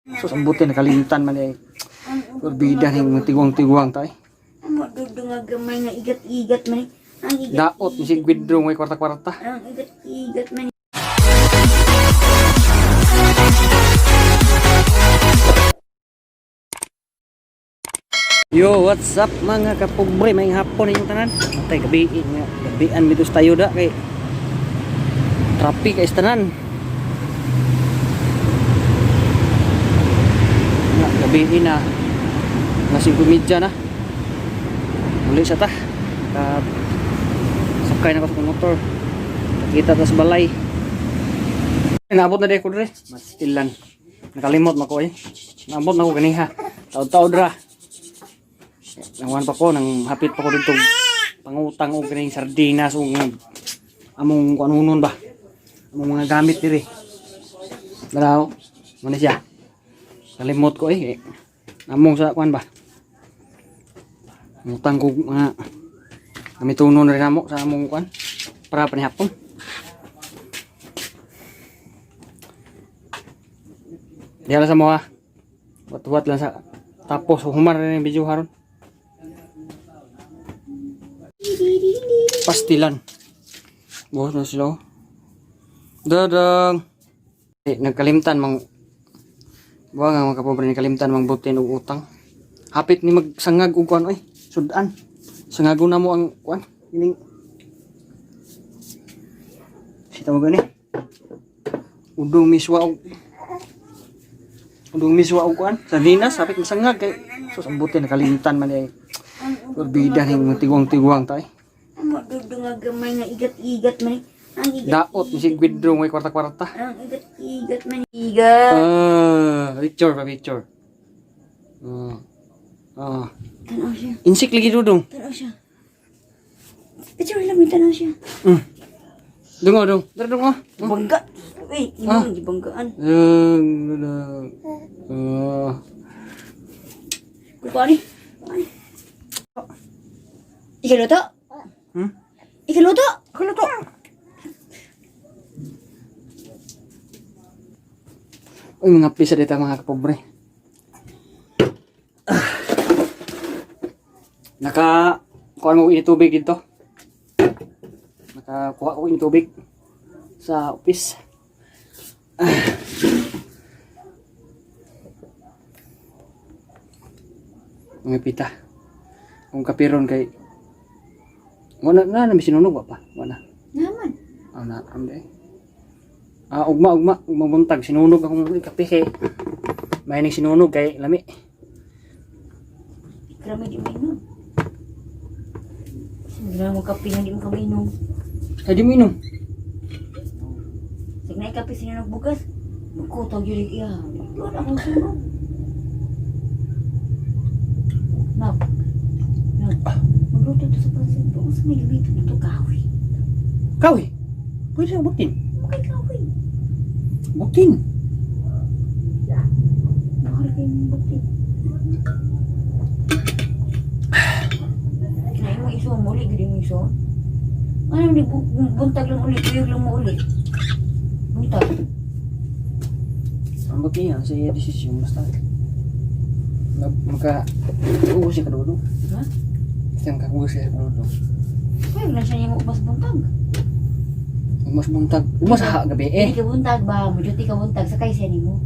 Sus, ang buti, nakalimtan man eh. Kurbida ning tigwang-tigwang tayo. Amo dudo nga gamay nga igat-igat man. Ang igat. Daot ni si Gwidro may kwarta-kwarta. Ang igat-igat man. Yo, what's up mga kapobre? May hapon inyong tanan. Atay gabi nga, gabian mitos tayo da kay traffic kay tanan. Nga gabi na. Alas 5:30 na. Muli sa ta. Ka sakay na ko sa motor. Kita ta sa balay. Naabot na di ako dre. Mastilan. Nakalimot mako eh. Naabot na ko ganiha. Taod-taod ra. Nanguhan pa ko, nang hapit pa ko dito pangutang og kaning sardinas og among kuanunon ba. Among mga gamit diri. Dalaw, mo siya. Kalimot ko eh. Among sa kuan ba. Ngutang ko mga gamitonon rin namo sa among kuan para panihapon. Diha lang sa mga wat-wat lang sa tapos human rin yung video haron. Pastilan. Buhos na sila. Oh. Dadang. Eh, nagkalimtan mang buwa nga mga kapobre, nagkalimtan mang butin og utang. Hapit ni magsangag og kuan oy, sudan. Sangago na mo ang kuan. Ining Sita mo gani. Udong miswa og kuan. Sardinas hapit masangag kay sus ang butin nakalimtan man ay. Kurbida ning tigwang-tigwang tay. Amo dudo nga gamay nga igat-igat man. Ang igat. Daot ni si Gwidro may kwarta-kwarta. Ang igat-igat man. Igat. Ah, picture pa picture. Ah. Ah. Tanaw siya. Insik lagi dudong. Tanaw siya. Picture lang may tanaw siya. Dungo dong. Dara dong oh. Bangga. Uy, imong gibanggaan. Dung dudong. Ah. Kuko ani. Ani. Ikaluto? Hmm? Ikaluto? Kaluto. Uy, mga pisa dito mga kapobre. Ah. Naka kuha mo ini tubig dito. Nakakuha ko ini tubig sa office. Ah. Mga pita. Kung kapiron kay wala na na sinunog wa pa. Wala. Naman. Ah, na, ande. Ah, ugma, ugma, ugma buntag. Sinunog akong kape kay. May ning sinunog kay lami. Grabe di mainom. Sige mo kape nga di mo ka mainom. Ay, di mo inom. Sige na kape sinunog bugas. Magkutog yun iya. Wala akong sunog. Nak. Nak. Magluto to sa pansit. Kung sa may gamitin ito kahoy. Kawi. Pwede sa butin. Okay kahoy. Butin. Mahal kayo ng buti. Kaya mo iso mo uli, gudi mo iso. Ano ni buntag lang uli, tuyog lang mo uli. Buntag. Ang butin yan, sa iya desisyon. Basta. Maka, ugo siya kadudo. Ha? Siyang kakuha siya kadudo. Kaya lang siya niya mo ubas buntag. Umas buntag. Umas ha, gabi eh. Hindi ka buntag ba? Mujuti ka buntag. Sakay siya nimo.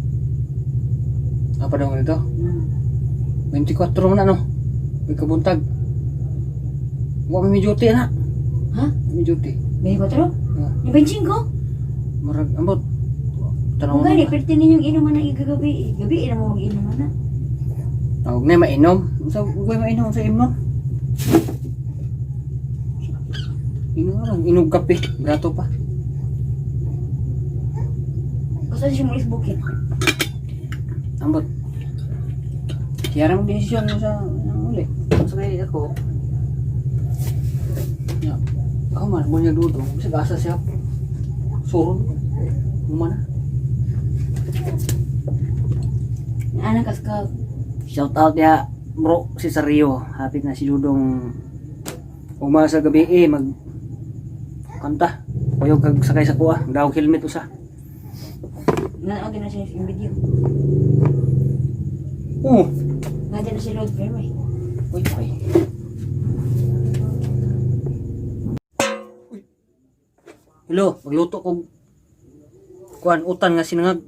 Apa daw dito? 24 man ano. May kabuntag. Wa may duty na. Ha? May duty. May kwatro? Ah, Yung 25? marag ambot. Tanaw Kung na. gani, perti ninyong inuman na igagabi. Gabi, ina mo mag-inuman na. Tawag na mainom. Sa ugoy mainom sa imno. Inom lang, inom kape, brato pa. Gusto siya mulis bukid. Ambot. Kaya mo desisyon mo sa ano, uli. Sa kaya ako. Ya. Ako man mo niya dudo, bisag asa siya. Suron. Humana. Anak kas ka. Shout out ya bro si Sario. Hapit na si Dudong uma sa gabi eh mag kanta. Kuyog kag sakay sa kuha, daw helmet usa. Nanood din na siya yung video. Oh. Nga na si Lord Ferme. Uy, ay. Uy. Hello, magluto kog kuan utan nga sinangag.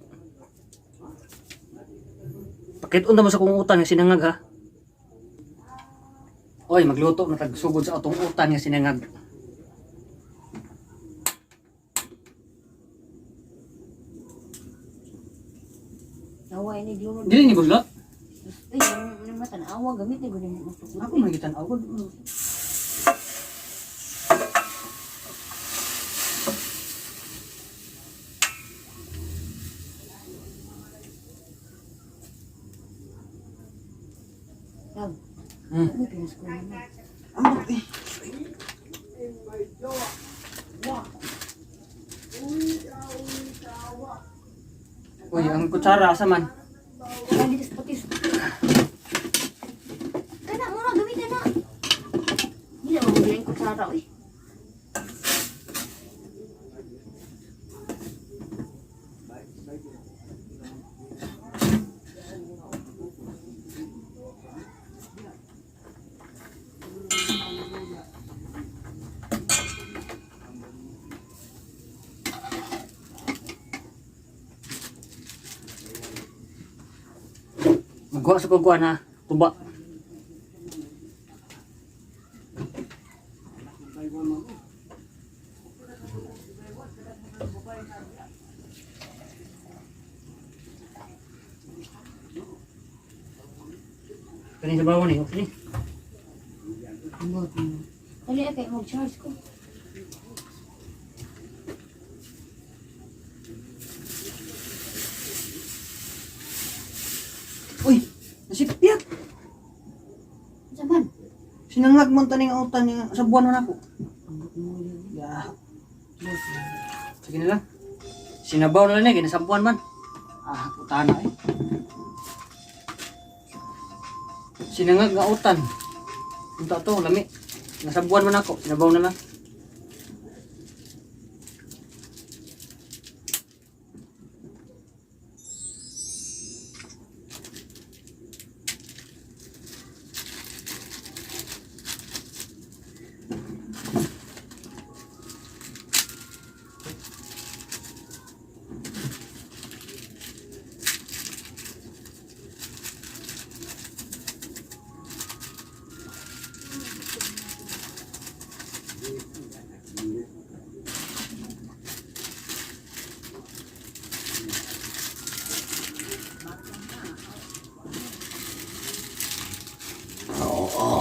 Pakit-on na mo sa kong utan nga sinangag ha. Oy, magluto na tag sugod sa atong utan nga sinangag. Nawa ini glunod. Dili ni buslot? Uy, ano matanawa gamit ni gunin mo tugod. Ako man gitan-aw gud. Love. Ano pinas ko naman. Ambot eh. Uy, ang kutsara asa man? Wala dito sa patis. Kana mo na gamitin na. Hindi na mabulian ko kutsara uy. Magkuha sa kukuha na tuba. Kani sa bawon eh, okay ni. Ambot mo. Dali ay kay mag-charge ko. Uy, nasipyat. Unsa man? Sinangag mo taning utan nga sa buwan na nako. Ambot mo yun. Ya. Sige na lang. Sinabaw na lang eh, ginasambuan man. Ah, putana eh. Sinangag nga utan. Unta to, lami. Nasabuan man ako, sinabaw na lang.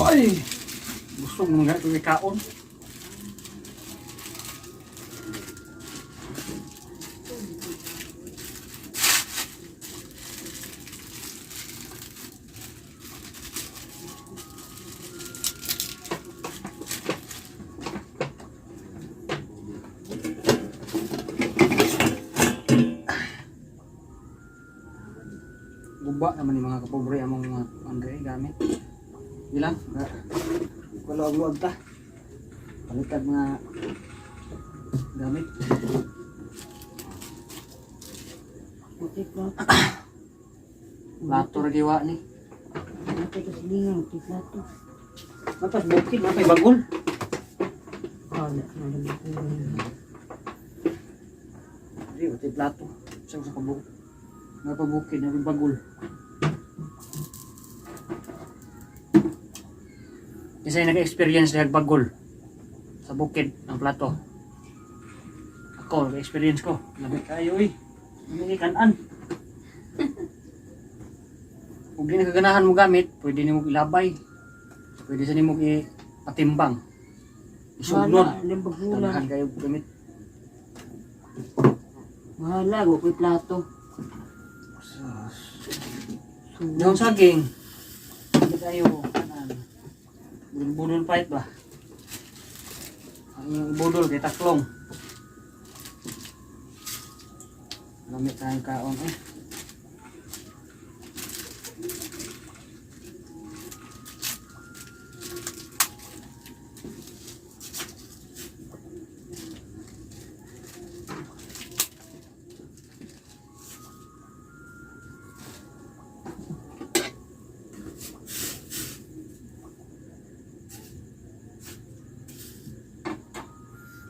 Ay! Busog mga ito kaon. Guba naman yung mga kapobre among mga Andre gamit. Bilang, kaluag-luag ta. Palitag mga gamit. Puti plato. Plato ra giwa ni. Puti ka silingan, puti plato. Mapas bukid, mapay bagol. Wala na lang ko. Di, pati plato. Sa sa kabuk. Mapay bukid, mapay bagol. Kasi nag-experience na bagol sa bukid ng plato. Ako, nag-experience ko. Lamig kayo eh. Lamig kanan. Kung di nakaganahan mo gamit, pwede nimo ilabay. Pwede sa nimo ipatimbang. Isugnod. Wala, limbagulan. Tanahan kayo gamit. Mahala, wa ko'y plato. Yung saging. Hindi tayo kanan. Budol fight ba? Ang iyong budol kay taklong. Lamit tayong kaon eh.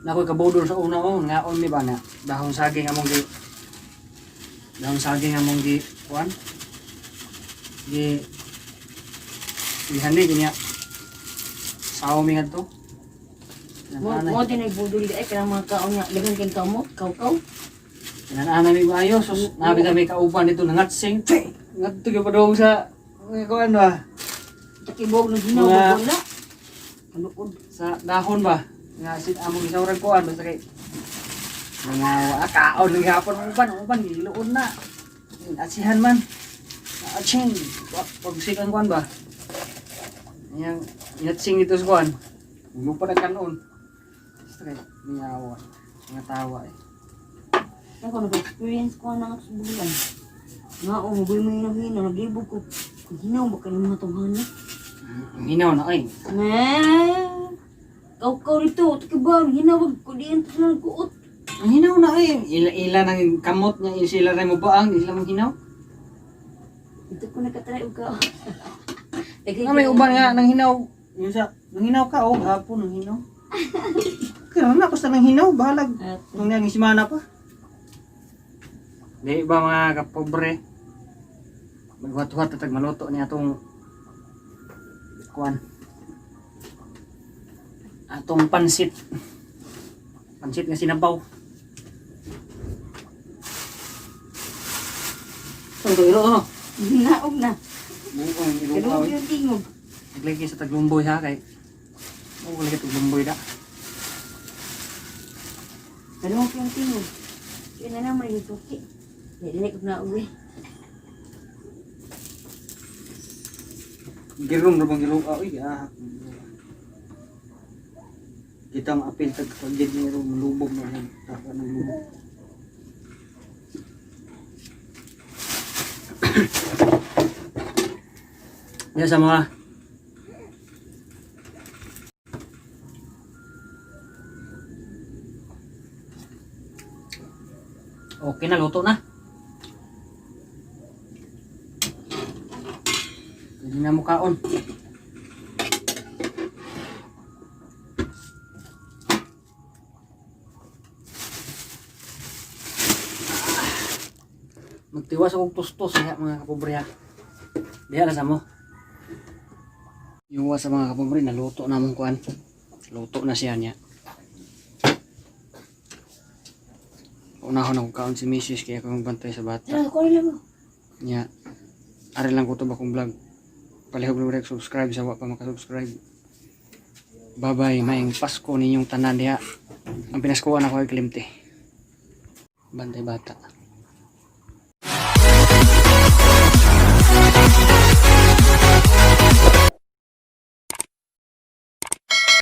Nakoy kabudol sa una oh, ngaon mi ba na dahon saging among gi dahon saging among gi kuan. Gi gihani ginya. Sawo mi ngadto. Mo mo din ay budol di ay kanang mga kaon nga daghan kay kamot, kaw-kaw. Kinanaan mi maayo sus nabi kami kauban dito nangatsing. Ngadto gyud padung sa kuan ba Takibog ng hinaw Mga- wala. Kaluod. Sa dahon ba nga sit among gisawrag kuan basta kay mga kaon ng hapon uban uban giluon na asihan man atsing pag ang kuan ba yang inatsing dito sa kuan lupa na kanon basta kay miyawa mga tawa eh. Ako nag-experience ko na sa bulan. Nga o, mabuhay mo yung hinaw, naglibog ko. Kung hinaw ba ka ng mga tunghana? Ang hinaw na ay. Na, kaw-kaw dito, takibang, hinawag ko diyan sa nagkuot. Ang hinaw na ay ila ila nang kamot niya sila ray mo baang di sila mo hinaw. Ito ko nakatry og ka. Nga may uban nga nang hinaw yung sa nang hinaw ka oh hapon nang hinaw. Kaya na ako sa nang hinaw bahalag. At, Itong niyang isimana pa. Di ba mga kapobre? Maghuhat-huhat at maluto niya atong kuan. Atong pansit. Pansit nga sinabaw. Ito, ilo, ano? Naog na. Buong ilo Kaluog yung tingog. Naglagay sa taglumboy ha kay. Oo, lagi taglumboy da. Kaluog yung tingog. Kaya na naman yung tuki. Dili ko na uwi. Girum ra bang gilong oy ah. Kitang apil tag pagid ni ro lubog na lang taka ng lubog. Yan sa mga okay na, luto na. Pwede na mukaon. Magtiwas akong tustos diha mga kapobre ha. Diha na sa mo. Yung sa mga kapobre, naluto na mong kuan. Luto na siya niya. Unahon ako kaon si Mrs. Kaya ako magbantay sa bata. Tara, kuha lang mo. Nya, ari lang ko to ba kong vlog. Palihog na rek subscribe sa wa pa makasubscribe. Bye-bye, maayong Pasko ninyong tanan diha. Ang pinaskuhan ako ay kalimti. Bantay bata.